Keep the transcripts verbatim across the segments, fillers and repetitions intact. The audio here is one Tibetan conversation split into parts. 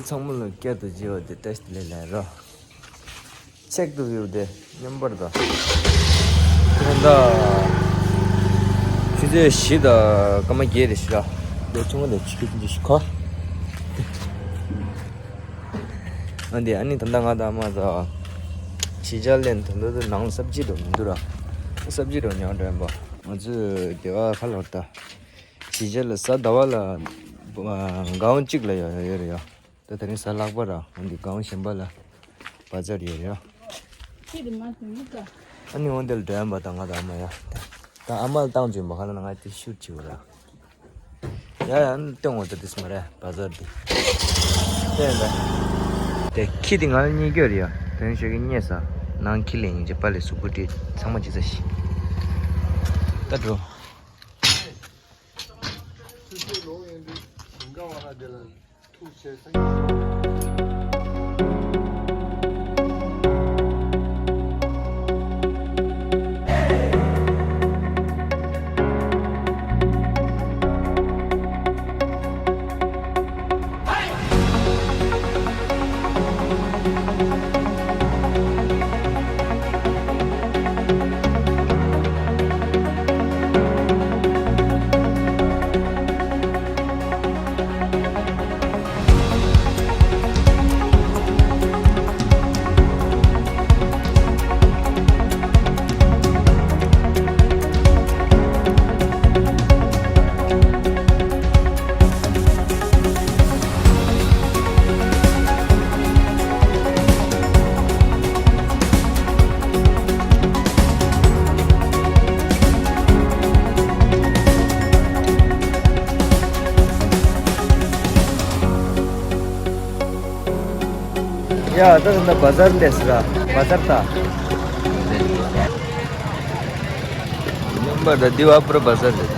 ཚང་མ་ལ་བསྐྱར་དུ་མཇལ་བ་དེ་བཀྲ་ཤིས་བདེ་ལེགས་རོ། ཆེག་ཏུ་བིའུ་དེ་མཉམ་པར་དང་། ད་ཆུ་ཚོད་བཞི་དང་སྐར་མ་བརྒྱད་རེད་ཤག་དེ་ཆུང་མ་དེ་ཆུ་ཁྱི་ཆུ་ཁ། ཨ་འདི་ཨ་ནི་ད་ལྟ་ང་དང་ཨ་མ་དང་གཞིས་ཆགས་ལ་ད་ལྟ་ནང་ལ་སབ་ཇི་འགྲོ་མི་འདུག་ར། སབ་ཇི་འགྲོ་ཉོ་འགྲོ་ཡིན་པ། ང་ཚོས་སྡེ་བ་ཁ་ལོར་ད། གཞིས་ཆགས་ལ་གཟའ་ཟླ་བ་ལ་གའོན་གཅིག་ལ་ཡོད་ཡོད་རེད་ཡ། ད་དེ་རིང་གཟའ་ལྷག་པ་ར་འོན་ཏེ་གའོན་གཞན་པ་ལ་བ་ཛར་ཡོད་རེད་ཡ། ཁྱེད་དེ་མ་སོང་ཡིན་ད། ཨ་ནི་འོན་ཏེ་ལ་འགྲོ་ཡིན་པ་ད་ང་དང་ཨ་མ་ཡ། ད་ཨ་མ་ལ་བཏང་བྱོན་པ་ཁ་ལ་ན་ང་དེ་ཤུར་བྱེད་པ་ར། ཡ་ཡ་ཨ་ནི་སྟོན་འོ་ད་དེ་སུ་མ་རེད་བ་ཛར་དེ། སྟོན་ད། དེ་ཁྱི་དེ་ང་ལ་གཉིས་སྐྱོར་ཡ། དོན་ཤོད་ཀྱི་རྙེད་ས། ནང་ཁྱི་ལས་ཡིན་གྱི་པ་ལས་གཟུགས་པོ་བྲིས་ཚང་མ་ཅི་ས་ཤི། ད་འགྲོ། སུ་ཚོད་ལོག་ཡོང་དུས་ཞིང་ཁ་བ་ལ་དེ་ལ་ཐུག་བྱས་ས། ཡ་ད་ད་བ་ཛར་ལས་སི་ར་བ་ཛར་ད། མིན་པར་ད་དི་བ་པུར་བ་ཛར་རེད།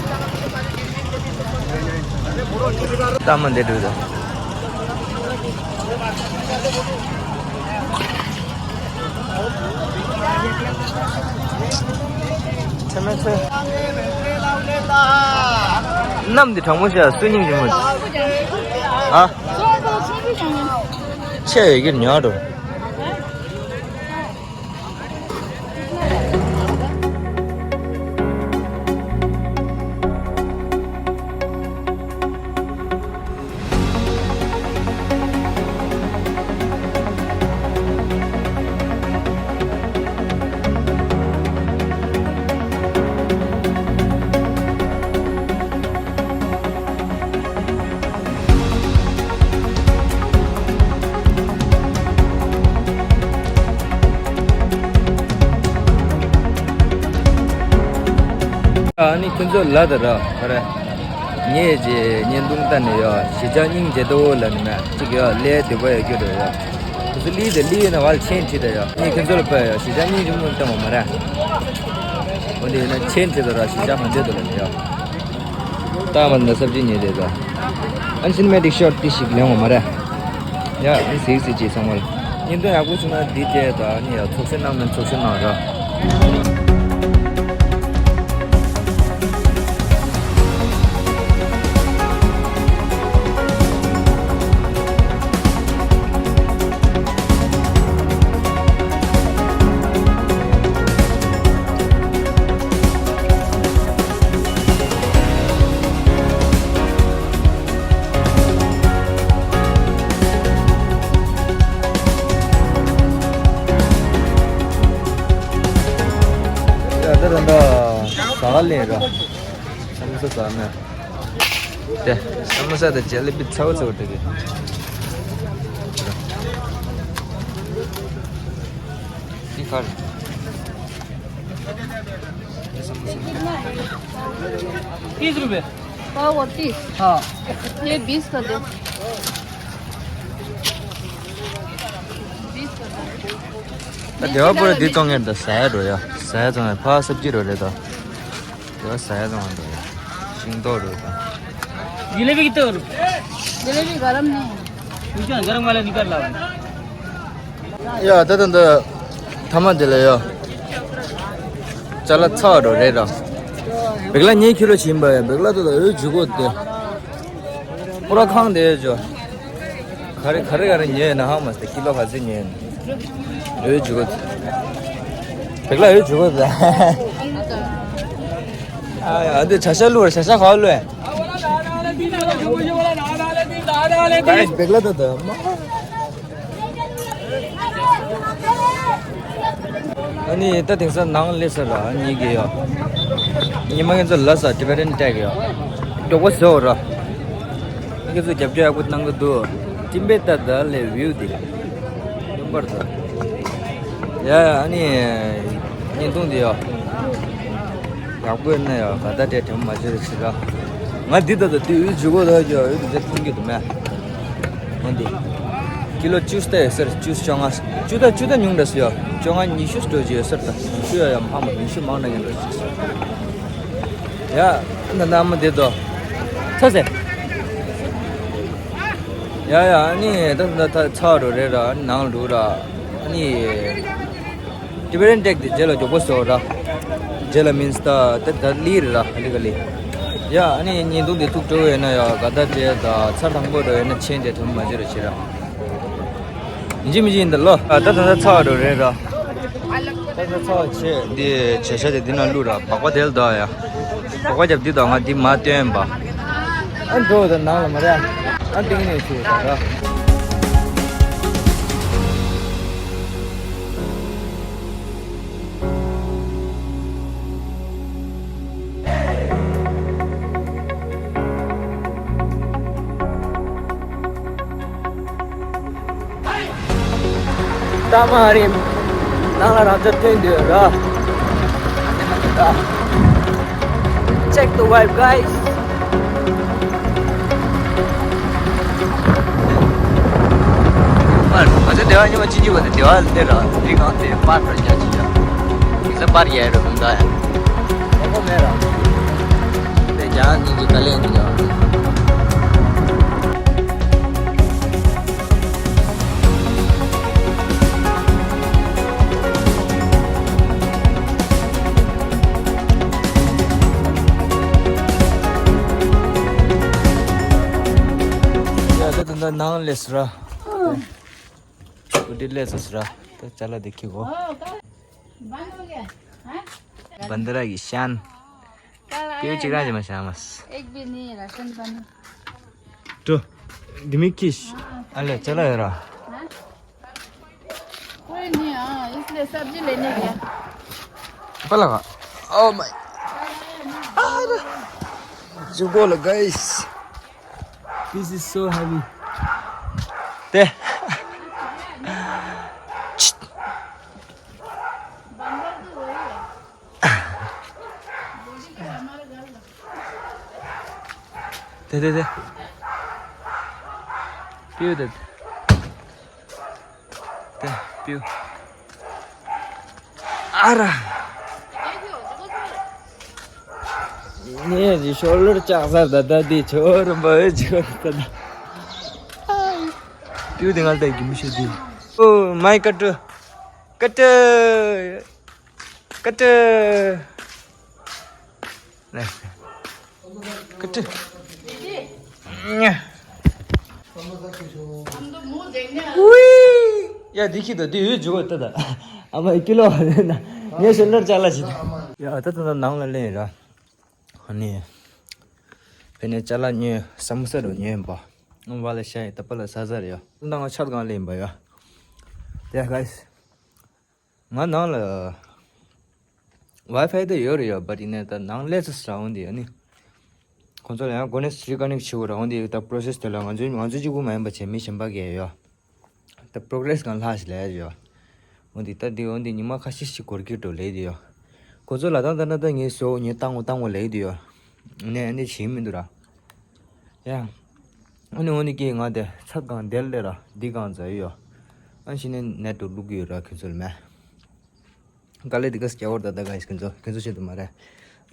ད་མ་འདི་འགྲོ་ད། ཚེ་མེད་ཚེ། གནམ་འདི་གྲང་མོ་ཤ་སུ་སྙིང་རྗེ་མོ། ཨ། ཆེ་ཡོད་ཀྱི་ཉག་འགྲོ། ཨ་ནི་ཁྱོད་ཚོ་ལ་ད་ར་ཁ་ར། ངས་ཀྱི་བརྙན་ཐུང་ལྟ་ནས་ཡོད་གཞིས་ཆགས་སྙིང་རྗེ་ཏོ་ལ་ནི་མ་གཅིག་ཡོད་ལས་དེ་བ་ཡོད་རྒྱུ་རེད་ཡོད། དུ་སུ་ལི་དེ་ལི་ཡིན་ན་བ་ལ་ཆེན་ཁྲི་དེ་ཡོད་ངས་ཁྱོད་ཚོ་ལ་པ་ཡོད་གཞིས་ཆགས་སྙིང་རྗེ་མོ་ལྟ་མ་མ་ར། འོ་དེ་ཡིན་ན་ཆེན་ཁྲི་དེ་ར་གཞིས་ཆགས་གང་འདྲ་དུ་ལ་ནི་ཡོད། ད་མ་ན་སབ་ཇི་ཉེ་དེ་ད། ཨན་སིན་མེ་ཏིག་ཤོར་ཏི་ཞིག་ལེན་འོ་མ་ར། ཡ་འདི་སིག་སི་ཅི་ཚང་མ་ལ། ཉིན་ཐོ་ཡག་པོ་བྱུང་ན་འདི་སྤྲད་ད་ནི་ཡ་ཚོགས་སེ་གནང་མིན་ཚོགས་སེ་གནང་ར། ཡ་ད་ར་ད་ཟ་ཁ་ལེན་ར། ས་མོ་ས་ཟ་ན། དེ་ས་མོ་ས་དང་ཇེ་ལེ་བི་ཚ་བོ་ཚ་བོ་དེ་གི། འདི་ག་རེད། तीस रुपये। पाव और तीस। हाँ। ये बीस का दो। बीस का दो। ད་སྡེ་བ་པུ་ར་འདི་གཏོང་ངེར་ད་ཟ་ཡ་འགྲོ་ཡ་ཟ་ཡ་གཏོང་ཡ་ཕ་སབ་ཅི་རོ་རེད་ད། སྡེ་བ་ཟ་ཡ་གཏོང་ཡ་འགྲོ་ཡ་ཤིང་ཏོག་རོ་ད། जलेबी कितने हो? जलेबी गरम नहीं है। पूछो ना, गरम वाला निकाल लाओ। ཡ་ད་ད་ད་ཐ་མ་དེ་ལ་ཡ། ཅ་ལག་ཚ་བ་འགྲོ་རེད་ར། བེག་ལ་ཉེ་ཁྱི་ལོ་བྱིན་པ་ཡ་བེག་ལ་ད་ད་འོད་འཇུག་གོ་དེ། པུ་ར་ཁང་དེ་ཡ་ཇོ། ག་རེ་ག་རེ་ག་རེ་ཉོས་ཡོད་ན་ཧ་མ་སྟེ་ཀི་ལོ་ག་ཚོད་ཉོས་ཡོད་ན། འོད་འཇུག་གོ། བེག་ལ་འོད་འཇུག་གོ། ཨ་ཡ་འདི་བྱ་ཤ་བླུགས་ར། བྱ་ཤ་ག་བླུགས་ཡ། བེག་ལ་ད་ད། ཨ་ནི་ད་དེང་སང་ནང་སླེབས་ས་ར་ཉིད་ཀྱི་ཡོད། ཉི་མ་ཁྱེད་ཚོ་ལ་ས་ཊི་བེ་ཊན་ཊེག་ཡོད། མགྱོགས་པོ་བཟོ་ར། ཁྱེད་ཚོ་རྒྱབ་སྐྱོར་ཡག་པོ་གནང་གི་འདུག་ཊིམ་པེ་ཏ་ད་ལེ་བིའུ་དེ། ཡོང་པར་ད། ཡ་ཡ་ཨ་ནི། བརྙན་ཐུང་དེ་ཡོད། ཡག་པོ་ཡོད་ན་ཡོད་ག་ད་དྲན་དྲན་མ་བྱེད་ར་ཆི་ར། ང་འདི་ད་ད་དུས་འོད་འཇུག་གོ་ད་ཡོད་འོད་དེ་མཐོང་གི་འདུག་མེད། འོན་ཏེ། ཀི་ལོ་བཅུ་ལྟ་ཡོད་ཟེར་བཅུ་བཅོ་ལྔ། བཅུ་ལྟ་བཅུ་ལྟ་ཉུང་འདྲ་སུ་ཡོད་བཅོ་ལྔ་ཉི་ཤུ་སྤྲོད་ཀྱི་ཡོད་ཟེར་ད་བཅུ་ཡ་ཡ་མ་མ་ཉི་ཤུ་མང་ན་ཉན་འདྲ་ཞིག་སོ། ཡ། ད་ནམ་མ་དེ་དོ། ཚ་ཟེར། ཡ་ཡ་ཨ་ནི་ད་ད་ད་ཚ་རུ་རེད་ར་ཨ་ནི་ནང་ལུག་ར་ཨ་ནི། ཊི་བེ་ཊན་ཊེག་དེ་རྗེས་ལ་མགྱོགས་པོ་བཟོ་ར། རྗེས་ལ་མིན་སི་ད་ད་ད་ལི་རེད་ར་ཨ་ལི་ག་ལི། ཡ་ཨ་ནི་བརྙན་ཐུང་དེ་ཐུགས་སྤྲོ་བོ་ཡོད་ན་ཡ་ག་ད་དེ་ད་ཚར་དང་པོ་འགྲོ་ཡོད་ན་ཆེན་དེ་ཐོན་མ་བྱེད་རོགས་བྱེད་ར། ཡིན་གཅིག་མིན་གཅིག་ཡིན་ད་ལོ། ད་ད་ད་ཚ་བ་འགྲོ་རེད་ར། ད་ད་ཚ་བ་ཆེ་འདི་བྱ་ཤ་དེ་འདི་ན་བླུགས་ར་སྦག་སྦག་དེ་ལ་ད་ཡ། སྦག་སྦག་རྒྱབ་འདི་ད་ང་འདི་མ་སྟོན་པ། ཨ་འགྲོ་ད་ནང་ལ་མ་རེད། ཨ་འདི་ནས་ཆུ་ད་ར། ད་མ་རེད། ནང་ལ་རང་ཅག་ཐོན་འདུག་ར། Check the vibe, guys. ང་ཚོ་སྡེ་བ་ཉི་མ་གཅིག་གཅིག་པ་དེ་སྡེ་བ་ལ་སླེབས་ར་རི་སྒང་དེ་པར་འགྲོ་རྒྱག་ཅིག་ཡ། མི་ཚེ་པར་ཡལ་ར་ཧུམ་ད་ཡ། ཁོ་ཁོ་མེད་ར། དེ་ཇ་ནི་གི་དཀའ་ལས་འདི་ཡ། ཡ་ད་ད་ད་ནང་སླེབས་སོང་ར། སྐུ་དྲིན་ལས་སོ་སི་ར། ད་ཅ་ལག་འདི་ཁྱེར་གོ། बंद हो गया। हाँ? बंदरा की शान। कल आया क्यों है चिकरा ना? जमा शामस। एक भी नहीं है राशन पानी। तो दिमी किश। हाँ, अले चला जरा। हाँ? कोई नहीं आया, इसलिए सब्जी लेने गया। पलगा। Oh my। जुगोल guys. This is so heavy. ते। ते ते ते। पियो ते। ते पियो। आरा। ངས་ཀྱི་ཤོ་ལོར་ལྕགས་ཟར་ད་ད་དེ་ཆོར་འབའ་ཆོར་ད་ད། ཏུ་དེ་ང་ལྟ་གི་མི་ཤེས་དེ། ཨོ་མའི་ཀ་ཏྲུ། ཀ་ཏྲུ། ཀ་ཏྲུ། ལེ། ཀ་ཏྲུ། ཉ། ཝི། ཡ་དེ་ཁྱི་ད་དེ་ཡོད་འཇུག་ད་ད། ཨ་མ་ཀི་ལོ་ན། ངས་ཤོ་ལོར་ལྕགས་ལ་ཞིག་ཡ་ད་ད་ད་ནང་ལ་ལེན་ར། ཨ་ནི། ཕེ་ནེ་ཅ་ལག་ཉོས་སམ་བྷོ་ས་རུ་ཉོས་པ། ཨང་བ་ལ་ཤ་ཡི་ད་པ་ལ་ས་ས་རེ་ཡ། ད་ང་ཆ་གང་ལེན་པ་ཡ། དེ་ག་ང་ནང་ལ། ཝའི་ཕའི་ད་ཡོད་རེ་ཡ་བ་ཏི་ནེ་ད་ནང་ལས་ས་ས་འོང་དེ་ཡ་ནི། ཁོང་ཚོ་ལ་ཡང་གོ་ནས་རི་ཀ་ནེག་བྱེད་དགོས་ར་འོང་དེ་ད་པྲོ་སེ་སི་དེ་ལ་ང་ཚོའི་ང་ཚོའི་གཅིག་པུ་མ་ཡིན་པ་བྱས་མི་གཞན་པ་གས་ཡ། ད་པྲོ་གྲེ་སི་གང་ལྷག་ཞིག་ལས་ཡོད། འོན་ཏེ་ད་འདི་འོན་ཏེ་ཉི་མ་ཁ་ཤས་ཤིག་འགོར་གྱི་འགྲོ་ལས་དེ་ཡོད། ཁོ་ཚོ་ལ་དང་ད་ན་ད་ངས་བཟོ་ངས་བཏང་ངོ་བཏང་ངོ་ལས་དེ་ཡོད། ནས་འདི་བྱེད་མི་འདུག་ར། ཡ། ཨ་ནི་འོན་ཏེ་ཀྱེ་ང་དེ་ཚབ་གང་དེར་ལས་ར་འདི་གང་ཛ་ཡོད། ཨ་ཤི་ནས་ནད་དུ་བླུག་གི་ཡོད་ར་ཁྱོད་ཚོ་ལ་མེད། དཀའ་ལས་དེ་ག་སྐྱ་བོར་ད་ད་ག་ཡིས་ཁྱོད་ཚོ་ཁྱོད་ཚོ་ཤེས་དུ་མ་རེད།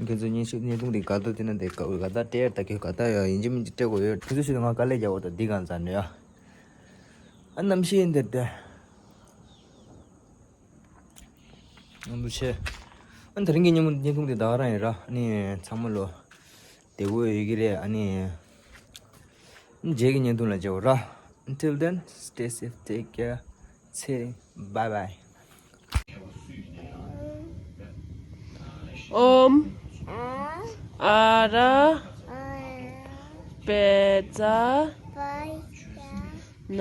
ཁྱོད་ཚོ་ཉིན་ཤུགས་ཉིན་གུང་དེ་ག་ད་དེ་ན་དེ་ག་ག་ད་སྤྲད་ད་ཁྱོད་ག་ད་ཡོད་ཡིན་གཅིག་མིན་གཅིག་སྤྲད་དགོས་ཡོད་ཁྱོད་ཚོ་ཤེས་དུ་ང་དཀའ་ལས་རྒྱག་བར་ད་འདི་གང་ཙམ་ནས་ཡོད། ཨ་གནམ་གཤིས་འདིར་དེ། ཨ་འདུ་ཆེ། ཨ་དེ་རིང་གི་ཉིན་མོ་བརྙན་ཐུང་དེ་ད་ག་རང་ཡིན་ར་ཨ་ནི་ཚང་མ་ལོ། བདེ་པོ་ཡོད་ཀྱི་རེད་ཨ་ནི། རྗེས་ཀྱི་བརྙན་ཐུང་ལ་མཇལ་བ་ར། Until then, stay safe, take care. Say bye bye. ཨོམ། ཨ་ར། པེ་ཙ། ན།